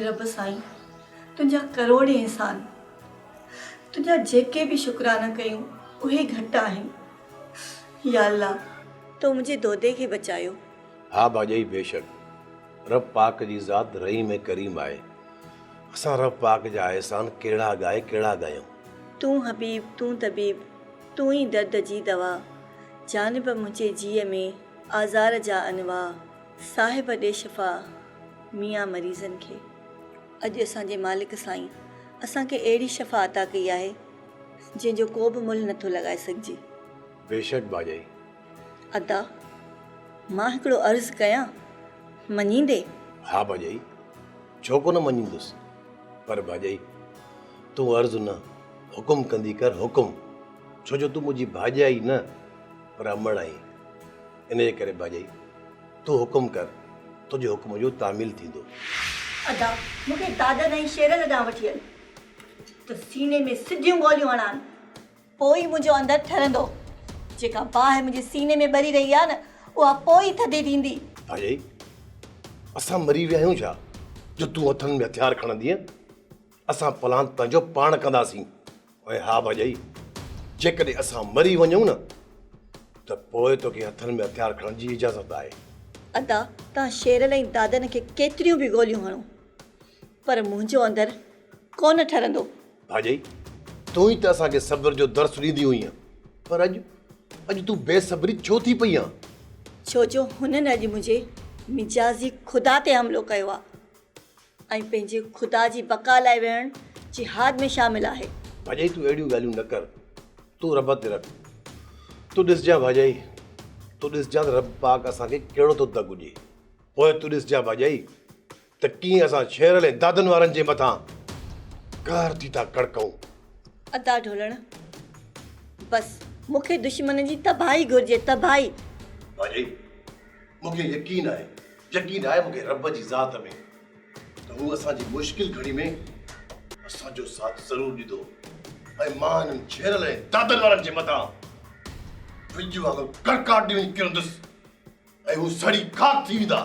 رب سائين تنهنجا ڪروڙين احسان، تنهنجا جيڪي به شڪرانا ڪيون اهي گهٽ آهن. يا الله تو منهنجي دودي کي بچايو. ها ڀاڄائي بيشڪ رب پاڪ جي ذات رحيم ۽ ڪريم آهي. اسان رب پاڪ جا احسان ڪهڙا ڳائي ڪهڙا ڳايون. تون حبيب تون طبيب تون ئي درد جي دوا جانب منهنجي جيء ۾ آزار جا انواع صاحب ڏي شفا ميان مريضن کي. اڄ اسان جي مالڪ سائين اسان کي اهڙي شفا عطا ڪئي آهي جنهن جو ڪو به ملهه نٿو لڳائي سگهجي. بيشڪ ڀاڄائي. ادا مان هڪڙو عرض ڪيان مڃيندي؟ ها ڀاڄائي ڇو ڪونه مڃيندس پر ڀاڄائي تون عرض نه حڪم ڪندي ڪر حڪم ڇو جو تون منهنجي ڀاڄائي نه پر امڙ آهين انهيء ڪري ڀاڄائي تون حڪم ڪر تنهنجي حڪم جو تعميل ٿيندو. ادا مون کي دادن ۽ شيرل ڏانهن وٺي هل ته سيني ۾ سڌيون گوليون هڻان. پوء ئي منهنجو اندر ٺرندو. جيڪا باهه منهنجي سيني ۾ ٻري رهي آهي نه، اها پوء ئي ٿڌي ٿيندي. ڀاڄائي، اسان مري ويا آهيون ڇا، جو تون هٿن ۾ هٿيار کڻندينء؟ اسان پلاند پنهنجو پاڻ ڪنداسين. ۽ ها ڀاڄائي، جيڪڏهن اسان مري وڃون نه، ته پوء توکي هٿن ۾ هٿيار کڻڻ جي اجازت آهي. ادا، توهان شيرل ۽ دادن کي ڪيتريون به گوليون هڻو، پر منهنجو اندر ڪونه ٺرندو. ڀاڄائي، تون ئي ته اسان کي صبر جو درس ڏيندي هئينء، پر اڄ، اڄ تون بي صبري ڇو ٿي پئي آن؟ ڇو جو هنن اڄ منهنجي مجازي خدا تي حملو ڪيو آ ۽ پنهنجي خدا جي بقا لاء وڙهڻ جهاد ۾ شامل آهي. ڀاڄائي تون اهڙيون ڳالهيون نه ڪر، تون رب تي رک. تون ڏسجان ڀاڄائي، تون ڏسجان ته رب پاڪ اسان کي ڪهڙو ٿو دڳ ڏئي. پوء تون ڏسجان ڀاڄائي ته ڪيئن اسان شيرل ۽ دادن وارن جي مٿان قهر ٿي ٿا ڪڙڪئون. ادا ڍولڻ، بس مون کي دشمنن جي تباهي گهرجي، تباهي. ڀاڄائي، مون کي يقين آهي، يقين آهي مون کي رب جي ذات ۾ ته هو اسان جي مشڪل گهڙي ۾ اسان جو ساٿ ضرور ڏيندو ۽ مان انهن شيرل ۽ دادن وارن جي مٿان وڄ وانگر ڪڙڪاٽ ڏئي وڃي ڪرندس. ۽ هو سڙي خاڪ ٿي ويندا.